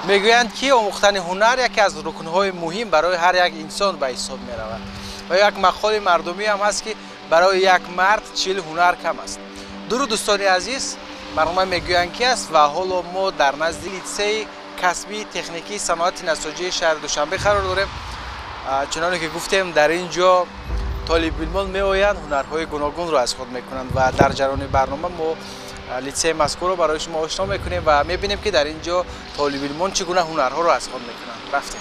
Мегӯянд, ки омӯхтани ҳунар яке аз рукнҳои муҳим барои ҳар як инсон ба ҳисоб меравад ва як мақоли мардумӣ ҳам ҳаст, ки барои як мард 40 ҳунар кам аст. Дуруд, дӯстони азиз, барнома «Мегӯянд ки» аст ва ҳоло мо дар назди литсеи касбии техникии саноати насоҷии шаҳри Душанбе қарор дорем. Чуноне ки гуфтем, дар ин ҷо толибилмон меоянд, ҳунарҳои гуногунро аз худ мекунанд ва дар ҷараёни барнома мо литсеи мазкурро барои шумо ошно мекунем ва мебинем, ки дар ин ҷо толибилмон чӣ гуна ҳунарҳоро аз худ мекунанд. Рафтем.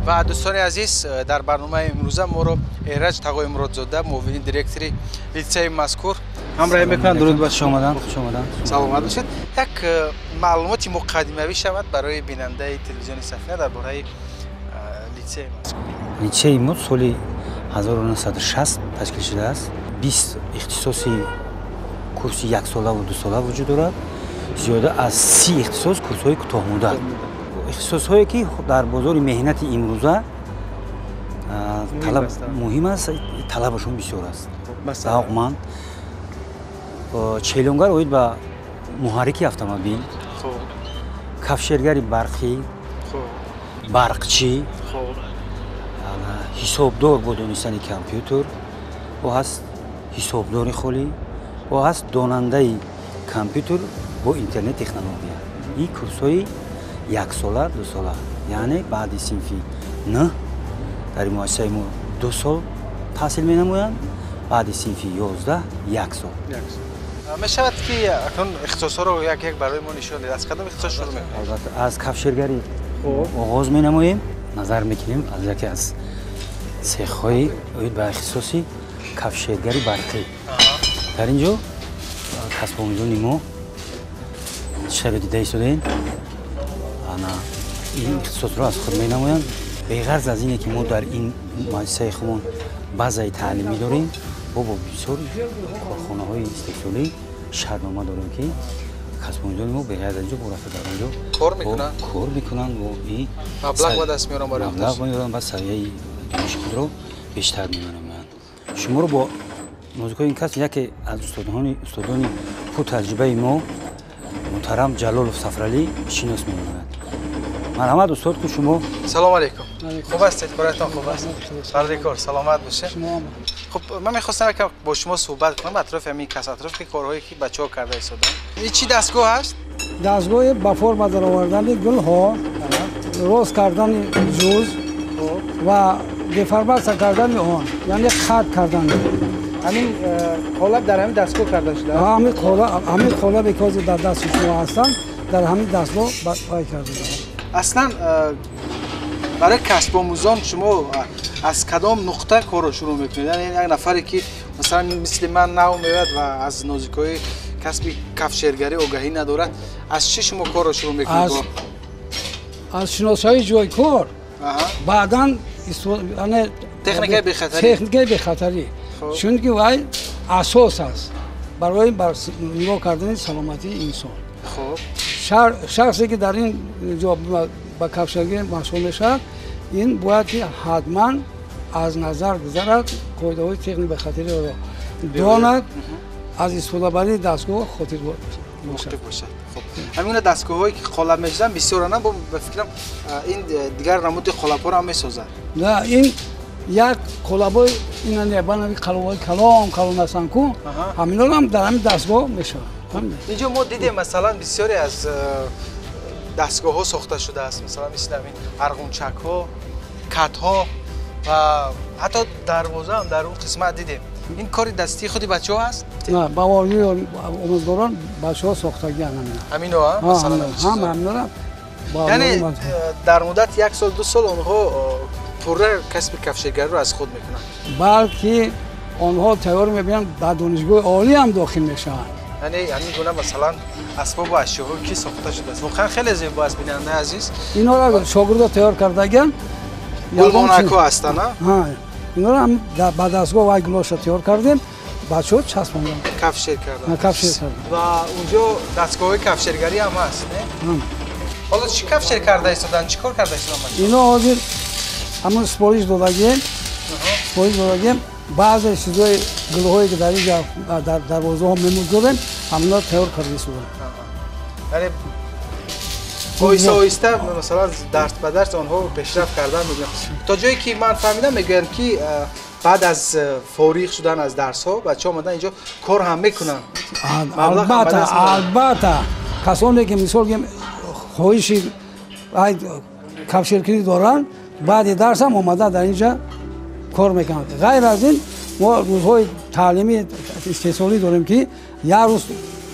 Ва дӯстони азиз, дар барномаи имрӯза моро Эраҷ Тағои Муродзода, муовини директори литсеи мазкур, ҳамроҳӣ мекунанд. Дуруд ба Хуш омадан, хуш омадан. Саломат бошед. Як маълумоти муқаддимавӣ шавад барои бинандаи телевизиони Сафина дар бораи литсеи мазкур. Литсеи мо соли 1960 ташкил шудааст. 20 ихтисоси курси яксолаву дусола вуҷуд дорад, зиёда аз 30 ихтисос курсҳои кӯтоҳмуддат, ихтисосҳое ки дар бозори меҳнати имрӯза талаб муҳим аст, талабашон бисёр аст. Завқманд челонгар оид ба муҳаррики автомобил, кафшергари барқӣ, барқчӣ, ҳисобдор бо донистани компютер, о ҳаст ҳисобдори холӣ, о ҳаст донандаи компютер бо интернет технология. Ин курсҳои яксола, дусола, яъне баъди синфи 9 дар муассисаи мо 2 сол таҳсил менамоянд, баъди синфи 11 як сол. Мешавад, ки акнун ихтисосҳоро як як барои мо нишон диҳед? Аз кадом ихтисос шурӯъ мекунед? Албатта, аз кафшергарӣ оғоз менамоем. Назар мекунем аз яке аз цехҳои оид ба ихтисоси кафшергари барқӣ. Дар ин ҷо касбомӯзони мо чиро дида истодаем, ана ин ихтисосро аз худ менамоянд. Беғарз аз ине ки мо дар ин муассисаи худмон базаи таълимӣ дорем, мо бо бисёр корхонаҳои истеҳсолӣ шартнома дорем, ки касбомӯзони мо беғайр аз ин ҷо бо рафта дар он ҷо кор мекунанд, кор мекунанд. Маблағ ба даст меоранд барои маблағ меоранд ва савияи дониши худро бештар менамоянд. Шуморо бо нозукиҳои ин касб яке аз устодони пуртаҷрибаи мо, муҳтарам Ҷалолов Сафаралӣ, шинос менамояд. Марҳамат, устод, ку шумо. Салому алейкум, хуб ҳастед? Коратон хуб аст? Фарди кор саломат бошед. Хуб, ман мехостам якам бо шумо суҳбат кунам атрофи ҳамин кас, атрофи корҳое ки бачаҳо карда истоданд. Ин чӣ дастгоҳ аст? Дастгоҳи ба форма даровардани гулҳо, рост кардани ҷуз ва деформатсия кардани он, яъне хат кардан. Ҳамин қолаб дар ҳамин дастгоҳ карда шудааст? Ҳамин қолабе ки ҳозир дар дасти шумо ҳастанд, дар ҳамин дастгоҳ пай карда. Аслан барои касбомӯзон шумо аз кадом нуқта корро шурӯъ мекунед? Яъне як нафаре ки масалан мисли ман нав меояд ва аз нозикҳои касби кафшергарӣ огаҳӣ надорад, аз чӣ шумо корро шурӯъ мекунед? Аз шиносоии ҷои кор, баъдан техникаи бехатарӣ. Техникаи бехатарӣ, чунки вай асос аст барои нигоҳ кардани саломатии инсон. Шахсе ки дар ин ҷо ба кафшергарӣ машғул мешавад, ин бояд ки ҳатман аз назар гузарад, қоидаҳои техники бехатариро донад, аз истифодабарии дастгоҳ хотир бошад. Ҳамин дастгоҳҳое ки қолаб мешуданд бисёрана, ба фикрам, ин дигар намуди қолабҳоро ҳам месозад. На, ин як қолабҳои ина не, банави қалобҳои калон калон ҳастанд ку, ҳаминҳоро ҳам дар ҳамин дастгоҳ мешавад. Инҷо мо дидем, масалан, бисёре аз дастгоҳҳо сохта шудааст, масалан мисли ҳамин арғунчакҳо, катҳо ва ҳатто дарвоза ҳам дар он қисмат дидем. Ин кори дастии худи бачаҳо ҳаст? На, ба ёрии омӯзгорон бачаҳо сохтагиан. Ҳамино? Ҳама ҳаминора. Яъне дар муддати як сол, 2 сол онҳо пурра касби кафшергариро аз худ мекунанд? Балки онҳо тайёр мебинанд, ба донишгоҳи олӣ ҳам дохил мешаванд. Яъне ҳамин гуна масалан асбобу ашёҳо ки сохта шудааст, воқеан хеле зебо аст, бинандаи азиз. Инҳоро шогирдо тайёр кардагиан. Гулмонакҳо ҳастанд. Инҳоро ба дастгоҳ вай гулоша тайёр кардем, бачаҳо часпонданд. Кафшер карданд. Кафшер карданд. Ва унҷо дастгоҳҳои кафшергарӣ ҳам ҳаст, не? Ҳоло чӣ кафшер карда истоданд, чӣ кор карда истоданд? Ино ҳозир ҳамон супориш додагием. Баъзе чизҳои гулҳое ки дар инҷа дар дарвозаҳо мемузорем, ҳаминҳо тайёр карда истодам. Яъне оҳиста оҳиста масалан дарс ба дарс онҳо пешрафт кардан мегӯянд. То ҷое ки ман фаҳмидам, мегӯянд ки баъд аз фориғ шудан аз дарсҳо бачаҳо омадан инҷо кор ҳам мекунанд. Албатта, албатта, касоне ки мисол хоҳиши кафшеркунӣ доранд, баъди дарс ҳам омада дар инҷа кор мекунанд. Ғайр аз ин мо рӯзҳои таълимии истеҳсолӣ дорем, ки як рӯз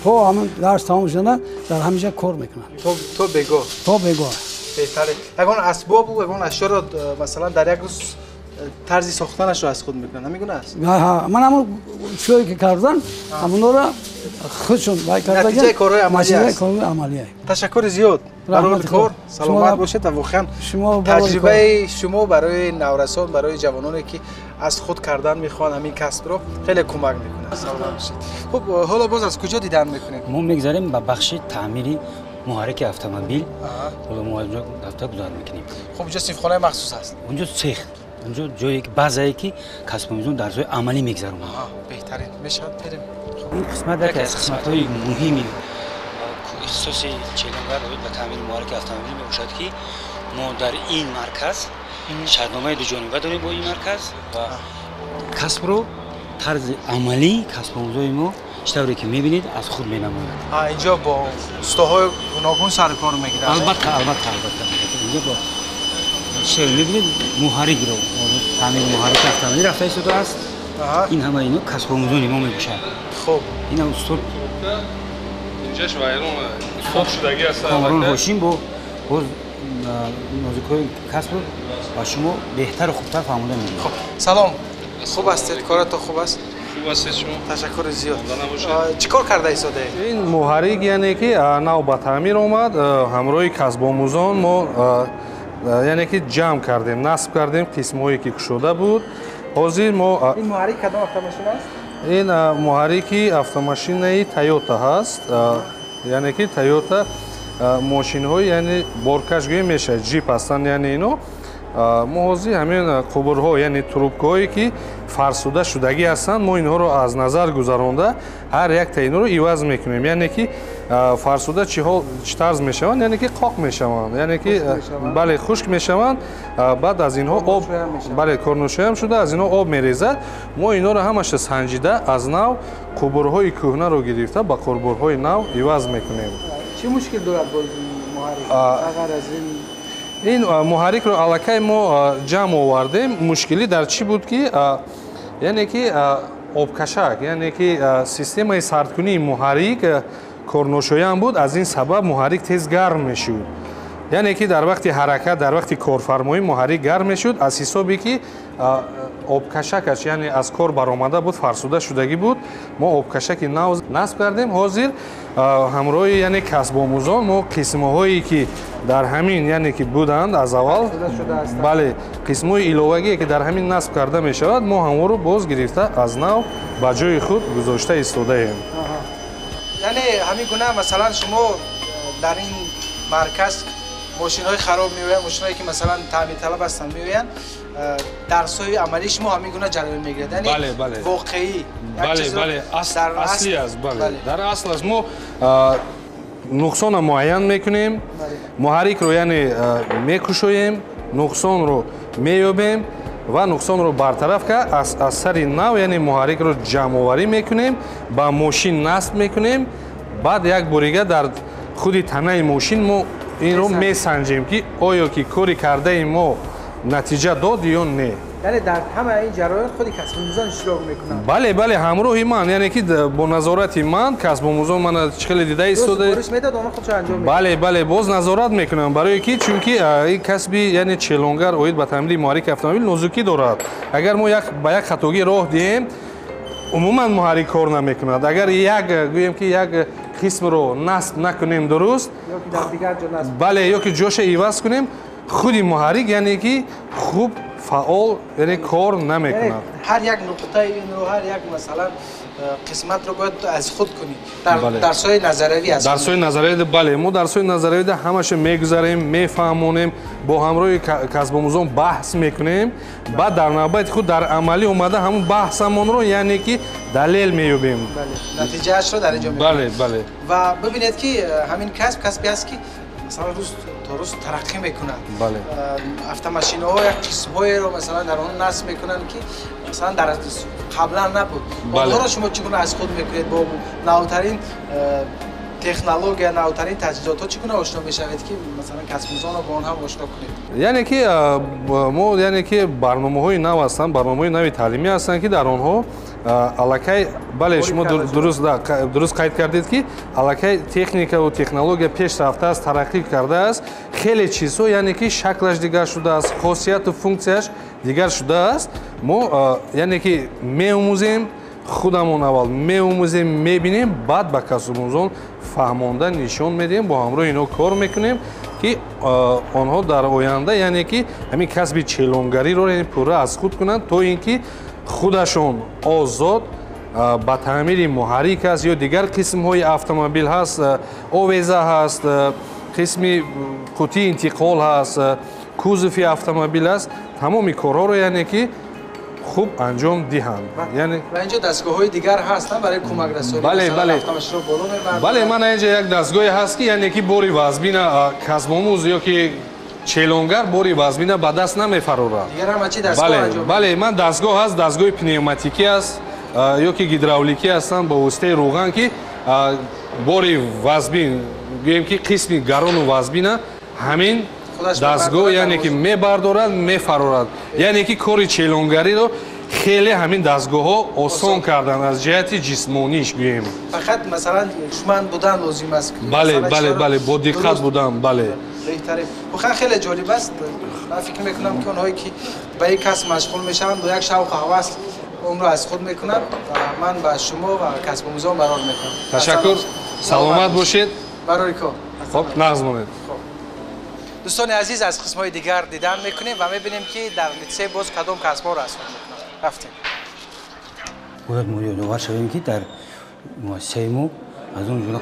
то ҳамин дарс тамом шудана дар ҳаминҷа кор мекунанд. То бегоҳ? То бегоҳ. Беҳтаре. Ягон асбобу ягон ашёро масалан дар як рӯз тарзи сохтанашро аз худ мекунанд, ҳамин гуна аст? Ман ҳамон чизое ки кардан, ҳамонҳоро худшон вай карда. Натиҷаи корҳои амалӣ аст. Корҳои амалӣ. Ташаккури зиёд. Барои кор саломат бошед ва воқеан таҷрибаи шумо барои наврасон, барои ҷавононе ки аз худ кардан мехоҳанд ҳамин касбро, хеле кӯмак мекунад. Саломат бошед. Хуб, ҳоло боз аз куҷо дидан мекунем? Мо мегзарем ба бахши таъмири муҳаррики автомобил. Ҳоло мо инҷо рафта гузар мекунем. Хуб, инҷо синфхонаи махсус аст. Онҷо цех, онҷо ҷое ки базае ки касбомӯзон дарсҳои амалӣ мегзаронанд. Беҳтарин, мешавад берем. Ин қисмат яке аз қисматҳои муҳими ихтисоси челонгар оид ба таъмири муҳаррики автомобил мебошад, ки мо дар ин марказ шартномаи дуҷониба дорем бо ин марказ ва касбро тарзи амалӣ касбомӯзои мо чӣ тавре ки мебинед аз худ менамояд. Инҷо бо устоҳои гуногун сару кор мегиранд? Албатта, албатта, албатта. Инҷо бо чӣ мебинед, муҳаррикро, таъмири муҳаррики автомобил рафта истодааст. Ин ҳама ино касбомӯзони мо мебошад. Хуб, ина устод инҷаш вайрон хоб шудагӣ аст. Комрон Ҳошим бо боз нозукҳои касбро ба шумо беҳтару хубтар фаҳмонда мегирад. Хуб, салом, хуб ҳастед? Корато хуб аст? Хуб ҳастед шумо? Ташаккури зиёд. Чӣ кор карда истодаед? Ин муҳаррик яъне ки нав ба таъмир омад, ҳамроҳи касбомӯзон мо яъне ки ҷамъ кардем, насб кардем қисмҳое ки кушода буд. Ҳозир мо ин муҳаррик кадом автомошина аст? Ин муҳаррики автомошинаи Тойота ҳаст, яъне ки Тойота мошинҳои яъне боркаш гӯем мешавад, ҷип ҳастанд, яъне ино. Мо ҳозир ҳамин қубурҳо, яъне трубкаҳое ки фарсуда шудагӣ ҳастанд, мо инҳоро аз назар гузаронда ҳар якта инҳоро иваз мекунем. Яъне ки фарсуда чӣ тарз мешаванд? Яъне ки қоқ мешаванд, яъне ки бале, хушк мешаванд. Баъд аз инҳо об, бале, корношоям шуда аз инҳо об мерезад. Мо инҳоро ҳамаша санҷида аз нав қубурҳои кӯҳнаро гирифта ба қубурҳои нав иваз мекунем. Чӣ мушкил дорад бо муҳаррик? Агар аз ин ин муҳаррикро аллакай мо ҷамъ овардем. Мушкилӣ дар чӣ буд ки яъне ки обкашак, яъне ки системаи сардкунии муҳаррик корношоям буд. Аз ин сабаб муҳаррик тез гарм мешуд. Яъне ки дар вақти ҳаракат, дар вақти корфармоӣ муҳаррик гарм мешуд аз ҳисобе ки обкашакаш яъне аз кор баромада буд, фарсуда шудагӣ буд. Мо обкашаки нав насб кардем. Ҳозир ҳамроҳи яъне касбомӯзон мо қисмҳое ки дар ҳамин яъне ки буданд аз аввал, бале, қисмҳои иловагие ки дар ҳамин насб карда мешавад, мо ҳамонро боз гирифта аз нав ба ҷои худ гузошта истодаем. Яъне ҳамин гуна масалан шумо дар ин марказ мошинҳои хароб меоянд, мошинҳое ки масалан таъмирталаб ҳастанд меоянд, дарсҳои амалии шумо ҳамин гуна ҷараён мегирад, яъне воқеӣ? Бале, бале, аслӣ аст, бале, дар асл аст. Мо нуқсонро муайян мекунем, муҳаррикро яъне мекушоем, нуқсонро меёбем ва нуқсонро бартараф кард аз сари нав, яъне муҳаррикро ҷамъоварӣ мекунем, ба мошин насб мекунем. Баъд як борига дар худи танаи мошин мо инро месанҷем ки оё ки кори кардаи мо натиҷа дод ё не. Яъне дар ҳама ин ҷараён худи касбомӯзон иштирок мекунанд? Бале, бале, ҳамроҳи ман, яъне ки бо назорати ман касбомӯзон мана чӣ хеле дида истода. Супориш медод, онҳо худшон анҷом медиҳанд? Бале, бале, боз назорат мекунам, барое ки чунки ин касби яъне челонгар оид ба таъмири муҳаррики автомобил нозукӣ дорад. Агар мо ба як хатогӣ роҳ диҳем, умуман муҳаррик кор намекунад. Агар як гӯем ки як қисмро насб накунем дуруст, бале, ё ки ҷоша иваз кунем, худи муҳаррик яъне ки хуб фаъол, яъне кор намекунад. Ҳар як нуқтаи инро, ҳар як масалан қисматро бояд аз худ кунӣ. Дар дарсҳои назариявӣ аст. Дарсҳои назариявӣ, бале, мо дарсҳои назариявида ҳамаша мегузарем, мефаҳмонем, бо ҳамроҳи касбомӯзон баҳс мекунем, баъд дар навбати худ дар амалӣ омада ҳамун баҳсамонро, яъне ки далел меёбем. Натиҷаашро дар инҷо мебинем. Бале, бале. Ва бибинед ки ҳамин касб касбе аст ки масалан рӯз то рӯз тараққӣ мекунад. Автомашинаҳо як қисмҳоеро масалан дар он насб мекунанд ки масалан дар қаблан набуд. Онҳоро шумо чӣ гуна аз худ мекунед? Бо навтарин технология, навтарин таҷҳизотҳо чӣ гуна ошно мешавед ки масалан касбомӯзонро бо он ҳам ошно кунед? Яъне ки мо, яъне ки барномаҳои нав ҳастанд, барномаҳои нави таълимӣ ҳастанд ки дар онҳо аллакай, бале, шумо дуруст қайд кардед ки аллакай техникаву технология пеш рафтааст, тараққӣ кардааст, хеле чизҳо, яъне ки шаклаш дигар шудааст, хосияту функсияш дигар шудааст. Мо, яъне ки меомӯзем, худамон аввал меомӯзем, мебинем, баъд ба касбомӯзон фаҳмонда нишон медиҳем, бо ҳамроҳи инҳо кор мекунем ки онҳо дар оянда, яъне ки ҳамин касби челонгариро пурра аз худ кунанд, то ин ки худашон озод ба таъмири муҳаррик аст ё дигар қисмҳои автомобил ҳаст, овеза ҳаст, қисми қутии интиқол ҳаст, кузови автомобил аст, тамоми корҳоро, яъне ки хуб анҷом диҳанд. Ва инҷо дастгоҳҳои дигар ҳастанд барои кӯмакрасонӣ. Бале, бале. Автомошинаро боло мебаранд. Бале, ман инҷо як дастгоҳе ҳаст ки яъне ки бори вазбина касбомӯз ё ки челонгар бори вазбина ба даст намефарорад. Дигар ҳама чи дастгоҳ анҷом? Бале, ман дастгоҳ ҳаст, дастгоҳи пневматикӣ аст ё ки гидравликӣ ҳастанд бо воситаи рӯған ки бори вазбин, гӯем ки қисми гарону вазбина ҳамин дастгоҳ, яъне ки мебардорад, мефарорад. Яъне ки кори челонгариро хеле ҳамин дастгоҳҳо осон карданд аз ҷиҳати ҷисмониш, гӯем. Фақат масалан ҳушманд будан лозим аст. Бале, бале, бале, бо диққат будан, бале. Беҳтарин. Воқеан хеле ҷолиб аст. Ман фикр мекунам ки онҳое ки ба ин касб машғул мешаванд бо як шавқу ҳавас онро аз худ мекунанд ва ман ба шумо ва касбомӯзон барор мекунам. Ташаккур, саломат бошед. Барори кор. Хоб, нағз монед. Дӯстони азиз, аз қисмҳои дигар дидан мекунем ва мебинем ки дар литсей боз кадом касбҳоро аз худ мекунанд. Рафтем. Бояд мо ёдовар шавем ки дар муассисаи мо аз он ҷумла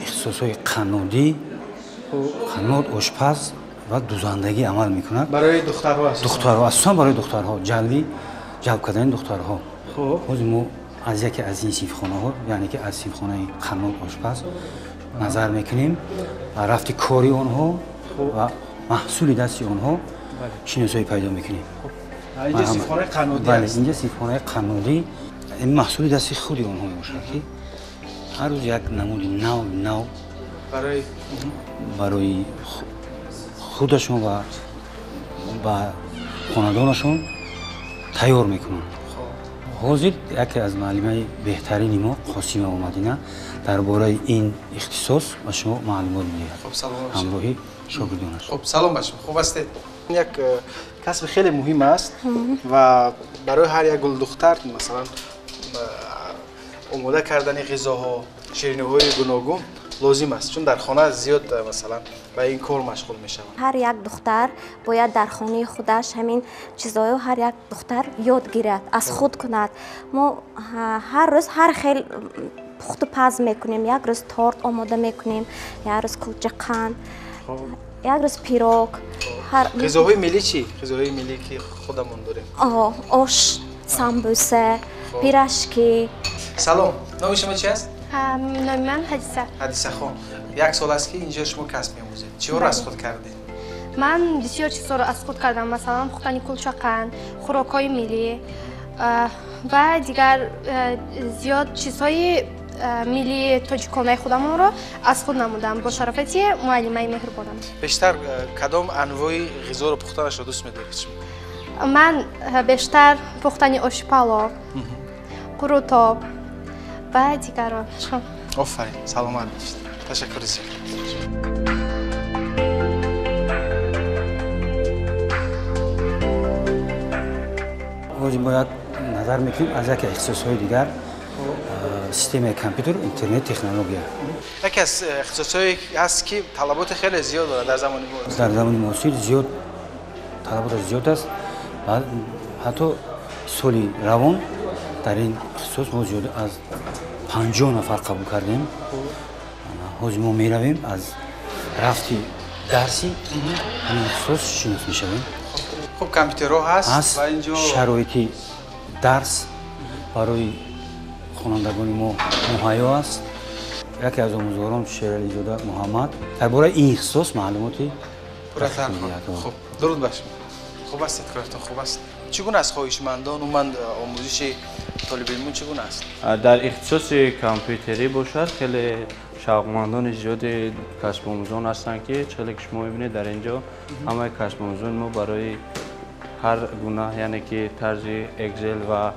ихтисосҳои қаннодӣ, қаннод, ошпаз ва дузандагӣ амал мекунад. Барои духтарҳо аст? Духтарҳо, асосан барои духтарҳо, ҷалб кардани духтарҳо. Ҳозир мо аз яке аз ин синфхонаҳо, яъне ки аз синфхонаи қаннод, ошпаз назар мекунем рафти кори онҳо ва маҳсули дасти онҳо шиносоӣ пайдо мекунем. Инҷо синфхонаи қаннодӣ аст? Бале, инҷо синфхонаи қаннодӣ. Ин маҳсули дасти худи онҳо мебошад ки ҳар рӯз як намуди нав нав барои худашон ва ба хонадонашон тайёр мекунанд. Ҳозир яке аз муаллимаи беҳтарини мо Қосимова Мадина дар бораи ин ихтисос ба шумо маълумот медиҳад. Ҳамроҳи шогирдонаш. Хуб, салом ба шумо. Хуб ҳастед? Як касби хеле муҳим аст ва барои ҳар як гулдухтар масалан омода кардани ғизоҳо, шириниҳои гуногун лозим аст, чун дар хона зиёд масалан ба ин кор машғул мешаванд. Ҳар як духтар бояд дар хонаи худаш ҳамин чизҳоро ҳар як духтар ёд гирад, аз худ кунад. Мо ҳар рӯз ҳар хел пухту паз мекунем, як рӯз торт омода мекунем, як рӯз кулча қанд, як рӯз пирог. Ғизоҳои миллӣ чӣ? Ғизоҳои миллӣ ки худамон дорем? Ош, самбуса, пирожки. Салом, номи шумо чи аст? Номи ман Ҳадиса. Ҳадисахон, як сол аст ки инҷо шумо касб меомӯзед. Чиҳоро аз худ кардед? Ман бисёр чизҳоро аз худ кардам, масалан пухтани кулчақанд, хӯрокҳои миллӣ ва дигар зиёд чизҳои миллии тоҷиконаи худамонро аз худ намудам бо шарофати муаллимаи меҳрубонам. Бештар кадом анвои ғизоро пухтанашро дӯст медоред шумо? Ман бештар пухтани оши палов, қурутоб ва дигарон. Офарин, саломат бошед. Ташаккури зиёд. Ҳозир бояд назар мекунем аз яке ихтисосҳои дигар, системаи компютер, интернет, технология. Яке аз ихтисосҳое ҳаст ки талаботи хеле зиёд дорад дар замони муосир. Дар замони муосир зиёд талаботаш зиёд аст. Ҳатто соли равон дар ин ихтисос мо зиёда аз 50 нафар қабул кардем. Ҳозир мо меравем аз рафти дарси ҳамин ихтисос шинос мешавем. Хуб, компютерҳо ҳаст ва инҷо шароити дарс барои хонандагони мо муҳайё аст. Яке аз омӯзгорон Шерализода Муҳаммад дар бораи ин ихтисос маълумоти пурратар. Хуб, дуруд ба шумо. Хуб ҳастед? Коратон хуб аст? Чӣ гуна аст хоҳишмандон? Умуман омӯзиши толибилмон чӣ гуна аст? Дар ихтисоси компютерӣ бошад, хеле шавқмандони зиёди касбомӯзон ҳастанд, ки хеле ки шумо мебинед дар ин ҷо ҳамаи касбомӯзони мо барои ҳар гуна, яъне ки тарзи Excel ва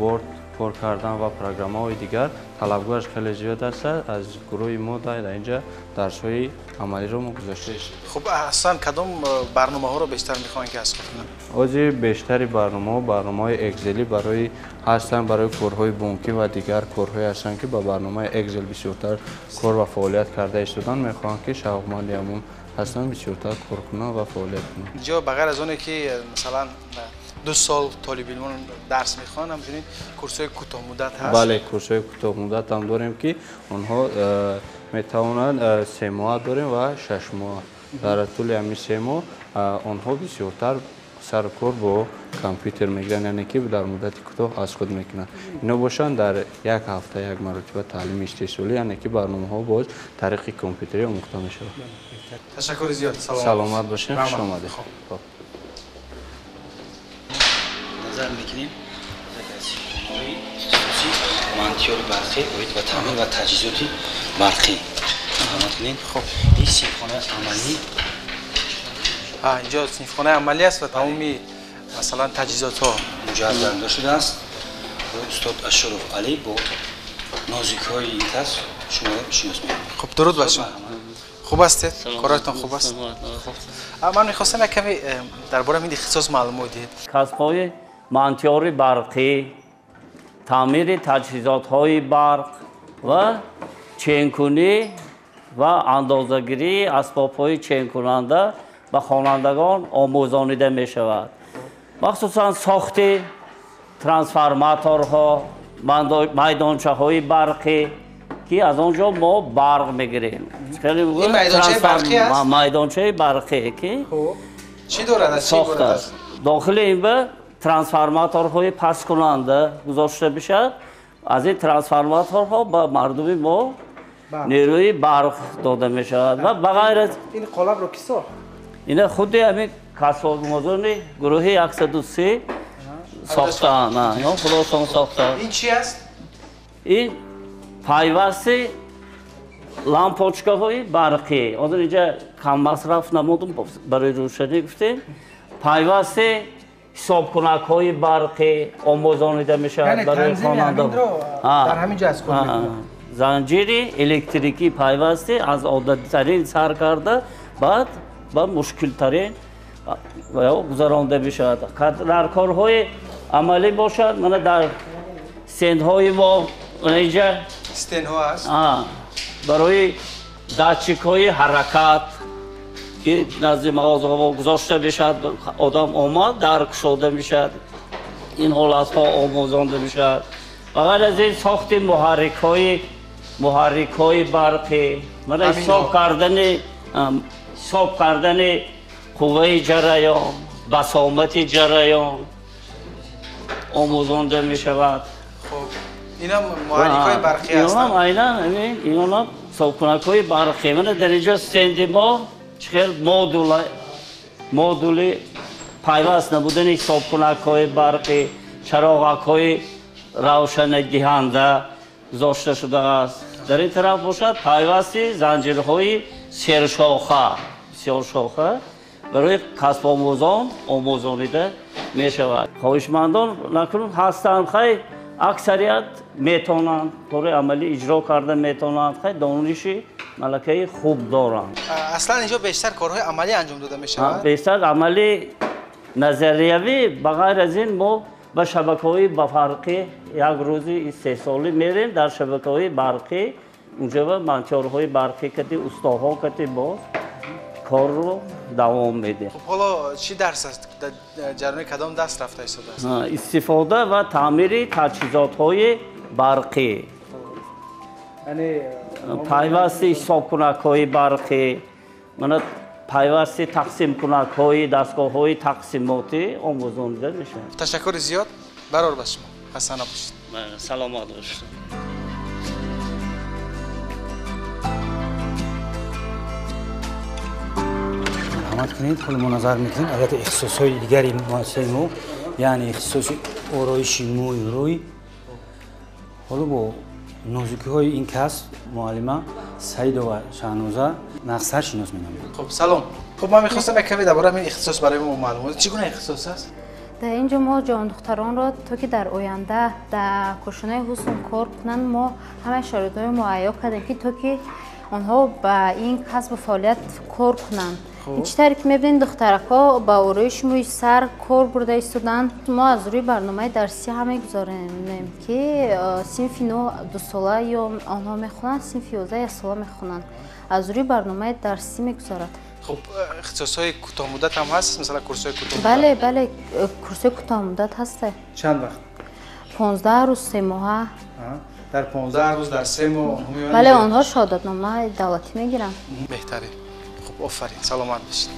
Word кор кардан ва программаҳои дигар талабгораш хеле зиёд аст. Аз гурӯҳи мо дар ин ҷо дарсҳои амалиро мо гузошта истодаем. Хуб, аслан кадом барномаҳоро бештар мехоҳанд ки аз худ кунанд? Ҳозир бештари барномаҳо барномаҳои Excel барои ҳастанд, барои корҳои бонкӣ ва дигар корҳое ҳастанд, ки ба барномаи Excel бисёртар кор ва фаъолият карда истоданд. Мехоҳанд ки шавқманди ҳамон ҳастанд, бисёртар кор кунанд ва фаъолият кунанд. Инҷо ба ғайр аз оне ки масалан 2 сол толибилмон дарс мехонанд, ҳамчунин курсҳои кӯтоҳмуддат ҳаст? Бале, курсҳои кӯтоҳмуддат ҳам дорем, ки онҳо метавонанд 3 моҳ дорем ва 6 моҳ. Дар тӯли ҳамин 3 моҳ онҳо бисёртар сару кор бо компютер мегиранд, яъне ки дар муддати кӯтоҳ аз худ мекунанд. Ино бошанд дар як ҳафта як маротиба таълими истеҳсолӣ, яъне ки барномаҳо боз тариқи компютерӣ омӯхта мешавад. Ташаккури зиёд. Саломат бошед, хуш омадед. Назар мекунем аз ихтисоси мантиёри барқӣ оид ба таъмин ва таҷҳизоти барқӣ. Марҳамат кунед. Хуб, ин синфхонаи амалӣ. Инҷо синфхонаи амалӣ аст ва тамоми масалан таҷҳизотҳо муҷаҳҳаз гардонида шудааст. Устод Ашуров Алӣ бо нозикиҳои ин кас шуморо шинос мекунад. Хуб, дуруд ба шумо. Хуб ҳастед? Коратон хуб аст? Ман мехостам як каме дар бораи ин ихтисос маълумот диҳед. Касбҳои мантиёри барқӣ, таъмири таҷҳизотҳои барқ ва ченкунӣ ва андозагирии асбобҳои ченкунанда ба хонандагон омӯзонида мешавад. Махсусан сохти трансформаторҳо, майдончаҳои барқӣ, ки аз он ҷо мо барқ мегирем. Ин майдончаи барқӣ аст? Майдончаи барқӣ ки чӣ дорад? Аз чӣ иборат аст? Дохили ин ба трансформаторҳои пасткунанда гузошта бишавад. Аз ин трансформаторҳо ба мардуми мо нерӯи барқ дода мешавад. Ва ба ғайр аз ин қолабро ки сохт? Ина худи ҳамин касбомӯзони гурӯҳи 103 сохтаанд. Инҳо худашон сохтаанд. Ин чи аст? Ин пайвасти лампочкаҳои барқӣ. Ҳозир инҷа каммасраф намудум барои рӯшанӣ гуфтем. Пайвасти ҳисобкунакҳои барқӣ омӯзонида мешавад барои хонандагон. Дар ҳамин ҷо аз худ мекунанд. Занҷири электрикӣ пайвасти аз оддитарин сар карда баъд ба мушкилтарин гузаронда мешавад. Дар корҳои амалӣ бошад, мана дар стендҳои мо инҷа стендҳо аст барои датчикҳои ҳаракат ки назди мағозаҳо гузошта мешавад, одам омад дар кушода мешавад, ин ҳолатҳо омӯзонда мешавад. Ба ғайр аз ин сохти муҳаррикҳои барқӣ, мана ҳисоб кардани қувваи ҷараён, басомати ҷараён омӯзонда мешавад. Хуб, инам муҳаррикҳои барқӣ ҳастанд. Инам айнан ҳамин, инам ҳисобкунакҳои барқӣ. Мана дар инҷо стенди мо чӣ хел модули пайваст набудани ҳисобкунакҳои барқӣ, чароғакҳои равшанадиҳанда гузошта шудааст. Дар ин тараф бошад пайвасти занҷирҳои сершоха, бисёршоха барои касбомӯзон омӯзонида мешавад. Хоҳишмандон накунун ҳастанд, хай аксарият метавонанд кори амалӣ иҷро карда метавонанд, хай дониши малакаи хуб доранд. Аслан инҷо бештар корҳои амалӣ анҷом дода мешавад? Бештар амалӣ назариявӣ. Ба ғайр аз ин мо ба шабакаҳои барқӣ як рӯзи истеҳсолӣ мерем. Дар шабакаҳои барқӣ унҷо ба монтёрҳои барқӣ кати устоҳо кати боз Корро давом медиҳем. Хуб, ҳоло чӣ дарс аст? Ҷараёни кадом дарс рафта истодааст? Истифода ва таъмири таҷҳизотҳои барқӣ, пайвасти ҳисобкунакҳои барқӣ, мана пайвасти тақсимкунакҳои дастгоҳҳои тақсимотӣ омӯзонида мешавад. Ташаккури зиёд, барор ба шумо. Ҳасана бошед. Саломат бошед. Марҳамат кунед. Ҳоло мо назар мекунем албатта ихтисосҳои дигари муассисаи мо, яъне ихтисоси ороиши мӯи рӯй. Ҳоло бо нозукиҳои ин касб муаллима Саидова Шаҳноза нақсар шинос менамояд. Хуб, салом. Хуб, ман мехостам як каме дар бораи ҳамин ихтисос барои мо маълумот. Чӣ гуна ихтисос аст? Дар ин ҷо мо ҷавондухтаронро то ки дар оянда дар кошонаи ҳусн кор кунанд, мо ҳамаи шароитҳоро муҳайё кардем, ки то ки онҳо ба ин касбу фаъолият кор кунанд. Чӣ тавре ки мебинед, духтаракҳо ба ороиши мӯи сар кор бурда истоданд. Мо аз рӯи барномаи дарсӣ ҳам мегузаронем, ки синфи 9 дусола ё онҳо мехонанд, синфи 11 яксола мехонанд. Аз рӯи барномаи дарсӣ мегузарад. Хуб, ихтисосҳои кӯтоҳмуддат ҳам ҳаст, масалан курсҳои кӯтоҳмуддат? Бале, бале, курсҳои кӯтоҳмуддат ҳаст. Чанд вақт? 15 рӯз, 3 моҳа. Дар 15 рӯз, дар 3 моҳ онҳо меоянд? Бале, онҳо шаҳодатномаи давлатӣ мегиранд. Беҳтарин. Хуб, офарин, саломат бошед.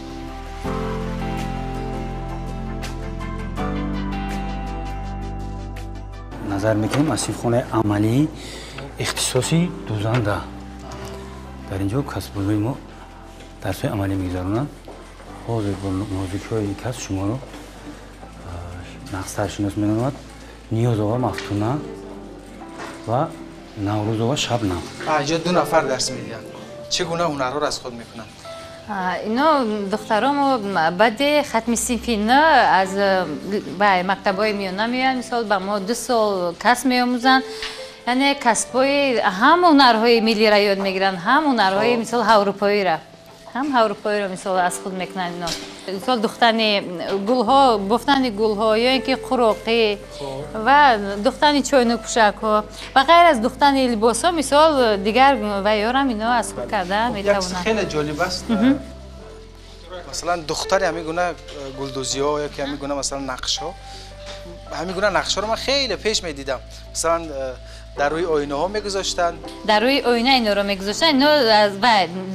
Назар мекунем аз синфхонаи амалии ихтисоси дӯзанда. Дар ин ҷо касбҳои мо дарсҳои амалӣ мегузаронанд. Ҳозир бо нозукиҳои ин касб шуморо нақстар шинос менамояд Ниёзова Мафтуна ва Наврӯзова Шабнам. Инҷо 2 нафар дарс медиҳанд. Чӣ гуна ҳунарҳоро аз худ мекунанд? Ино духтаромо баъди хатми синфи 9 аз мактабҳои миёна меоянд. Мисол, ба мо 2 сол касб меомӯзанд. Яъне касбҳои ҳам ҳунарҳои миллиро ёд мегиранд, ҳам ҳунарҳои мисол аврупоиро. Ҳам аврупоиро мисол аз худ мекунанд ино. Мисол духтани гулҳо, бофтани гулҳо ё ин ки қуроқӣ ва духтани чойнукпӯшакҳо ва ғайр аз духтани либосҳо, мисол дигар вайёрам ино аз худ карда метавонанд. Хеле ҷолиб аст. Масалан, духтари ҳамин гуна гулдӯзиҳо ё ки ҳамин гуна масалан нақшҳо, ҳамин гуна нақшҳоро ман хеле пеш медидам. Масалан, дар рӯи оинаҳо мегузоштанд. Дар рӯи оина инҳоро мегузоштанд. Ино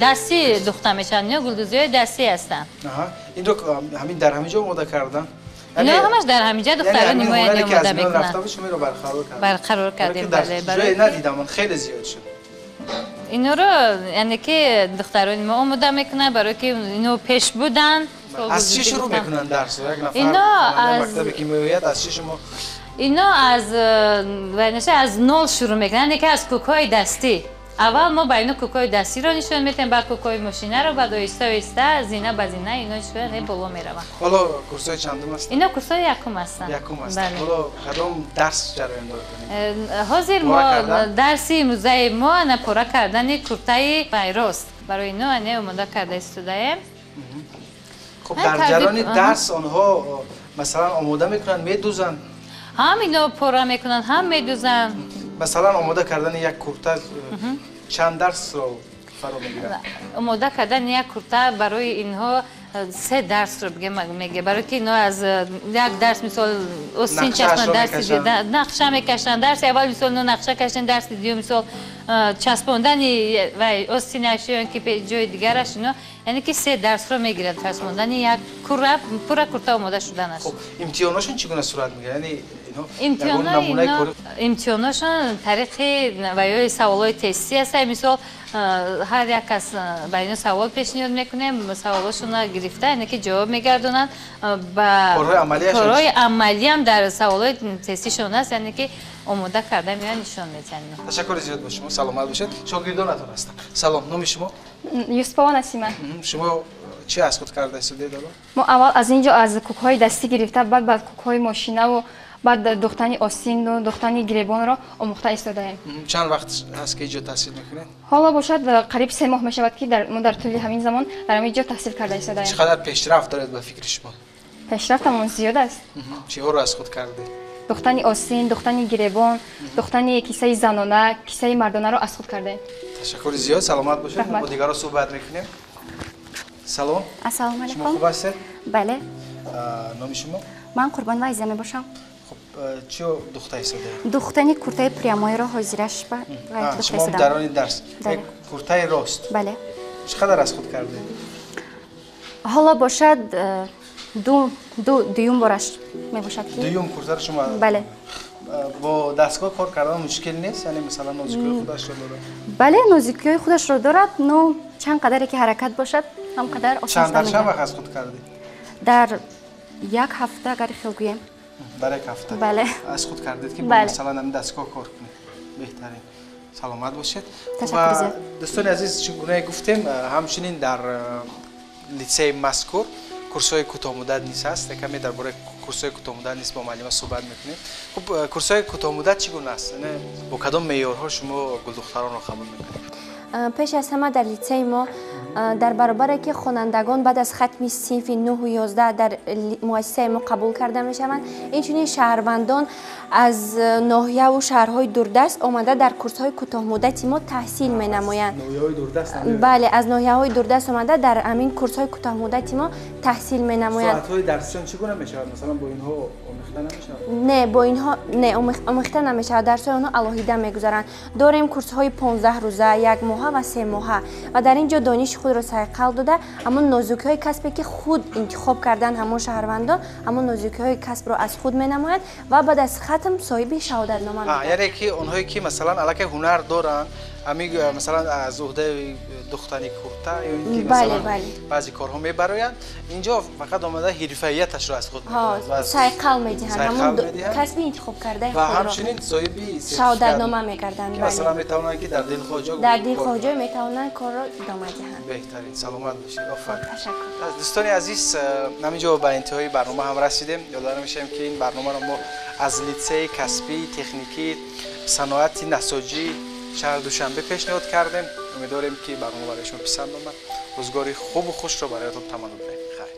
дастӣ духта мешаванд, ино гулдӯзиҳои дастӣ ҳастанд. Инро ҳамин дар ҳамин ҷо омода карданд? Ино ҳамаш дар ҳамин ҷо духтарони мо омода мекунанд. Барқарор кардем, бале. Ҷое надидам, ман хеле зиёд шуд. Инҳоро яъне ки духтарони мо омода мекунанд, барое ки ино пеш буданд. Аз чӣ шурӯъ мекунанд дарсро? Як нафар мактабе ки меояд, аз чӣ шумо? Ино аз нол шурӯъ мекунанд, яъне ки аз кӯкҳои дастӣ. Аввал мо ба ино кӯкҳои дастиро нишон медиҳем, баъд кӯкҳои мошинаро, баъд оҳиста оҳиста зина ба зина ино боло мераванд. Ҳоло курсҳои чандум ҳастанд? Ино курсҳои якум ҳастанд. Якум ҳастанд. Ҳоло кадом дарс ҷараён дорад? Ҳозир мо дарси имрӯзаи мо ана пора кардани куртаи рост. Барои ино ане омода карда истодаем. Хуб, дар ҷараёни дарс онҳо масалан омода мекунанд, медӯзанд? Ҳам ино пора мекунанд, ҳам медӯзанд. Масалан, омода кардани як курта чанд дарсро фаро мегирад? Омода кардани як курта барои инҳо 3 дарсро мегирад. Барои ки инҳо аз як дарс, мисол, остин часпонанд, дарси нақша мекашанд. Дарси аввал, мисол, ино нақша кашанд, дарси дуюм, мисол, часпондани остинаш ё ин ки ҷои дигараш, ино яъне ки 3 дарсро мегирад часпондани як пурра курта омода шуданаш. Имтиҳоношон чӣ гуна сурат мегирад? Яъне имтиҳоношон тариқи ва ё саволҳои тестӣ аст. Мисол, ҳар як кас ба ино савол пешниҳод мекунем, саволҳошонро гирифта, яъне ки ҷавоб мегардонанд. Ба корҳои амалиам дар саволҳои тестишон аст, яъне ки омода карда меоянд, нишон медиҳанд. Ташаккури зиёд ба шумо, саломат бошед. Шогирдонатон ҳастам. Салом, номи шумо? Юсупова Насима. Шумо чӣ аз худ карда истодед ҳоло? Мо аввал аз ин ҷо аз кӯкҳои дастӣ гирифта, баъд ба кӯкҳои мошинаву баъд духтани остину духтани гиребонро омӯхта истодаем. Чанд вақт ҳаст ки инҷо таҳсил мекунед? Ҳоло бошад қариб 3 моҳ мешавад ки мо дар тӯли ҳамин замон дар ҳамин ҷо таҳсил карда истодаем. Чӣ қадар пешрафт доред ба фикри шумо? Пешрафтамон зиёд аст. Чиҳоро аз худ кардед? Духтани остин, духтани гиребон, духтани кисаи занона, кисаи мардонаро аз худ кардаем. Ташаккури зиёд, саломат бошед. Мо бо дигарро суҳбат мекунем. Салом. Ассалому алайкум. Шумо хуб ҳастед? Бале. Номи шумо? Ман Қурбонова Азиза мебошам. Хуб, чӣ духта истодаед? Духтани куртаи прямойро ҳозираш ба духта шумо истодам. Дар они дарс. Бале. Куртаи рост. Бале. Чӣ қадар аз худ кардед? Ҳоло бошад дуюм бораш мебошад ки. Дуюм куртаро шумо? Бале. Бо дастгоҳ кор кардан мушкил нест? Яъне масалан нозикиҳои худашро дорад? Бале, нозикиҳои худашро дорад, но чанд қадаре ки ҳаракат бошад, ҳам қадар осон Чанд дар шуда чанд мегардад. вақт аз худ кардед? Дар як ҳафта агар хел гӯем. Дар як ҳафта? Бале. Аз худ кардед ки бо Бале. масалан ҳамин дастгоҳ кор кунед. Беҳтарин. Саломат бошед. Ташаккур Ва зиёд. дӯстони азиз, чӣ гунае гуфтем, ҳамчунин дар литсеи мазкур курсҳои кӯтоҳмуддат низ ҳаст. Каме дар бораи курсҳои кӯтоҳмуддат низ бо муаллима суҳбат мекунем. Хуб, курсҳои кӯтоҳмуддат чӣ гуна аст? Яъне бо кадом меъёрҳо шумо гулдухтаронро қабул мекунед? Пеш аз ҳама дар литсеи мо дар баробаре ки хонандагон баъд аз хатми синфи 9 11 дар муассисаи мо қабул карда мешаванд, инчунин шаҳрвандон аз ноҳияву шаҳрҳои дурдаст омада дар курсҳои кӯтоҳмуддати мо таҳсил менамоянд. Ноҳияҳои дурдаст ҳам? Бале, аз ноҳияҳои дурдаст омада дар ҳамин курсҳои кӯтоҳмуддати мо таҳсил менамоянд. Соатҳои дарсишон чӣ гуна мешавад? Масалан, бо инҳо омехта намешавад? Не, бо инҳо не, омехта намешавад. Дарсҳои онҳо алоҳида мегузаранд. Дорем курсҳои 15 рӯза, як моҳа ва 3 моҳа ва дар ин ҷо дониши худро сайқал дода, ҳамон нозукиҳои касбе ки худ интихоб кардан ҳамон шаҳрвандон, ҳамон нозукиҳои касбро аз худ менамояд ва баъд аз хатм соҳиби шаҳодатнома мегардад. Яъне ки онҳое ки масалан аллакай ҳунар доранд, ҳами масалан аз уҳдаи духтани курта ё ин ки масалан баъзе корҳо мебароянд, инҷо фақат омада ҳирфаияташро аз худ Ҳо, мекунад ва сайқал медиҳанд сайқал ҳамон медиҳанд. касби интихобкардаи Ва худро. ҳамчунин соҳиби шаҳодатнома мегарданд. ки Бале. масалан метавонанд ки дар дилхоҳ ҷо Дар кор дилхоҳ ҷой метавонанд корро идома диҳанд. Беҳтарин, саломат бошед, офарин. Ташаккур. Дӯстони азиз, ҳамин ҷо ба интиҳои барнома ҳам расидем. Ёдовар мешавем ки ин барномаро мо аз литсеи касбии техникии саноати насоҷии шаҳри Душанбе пешниҳод кардем. Умедворем ки барнома барои шумо писанд омад. Рӯзгори хубу хушро бароятон таманно дорем. Хайр.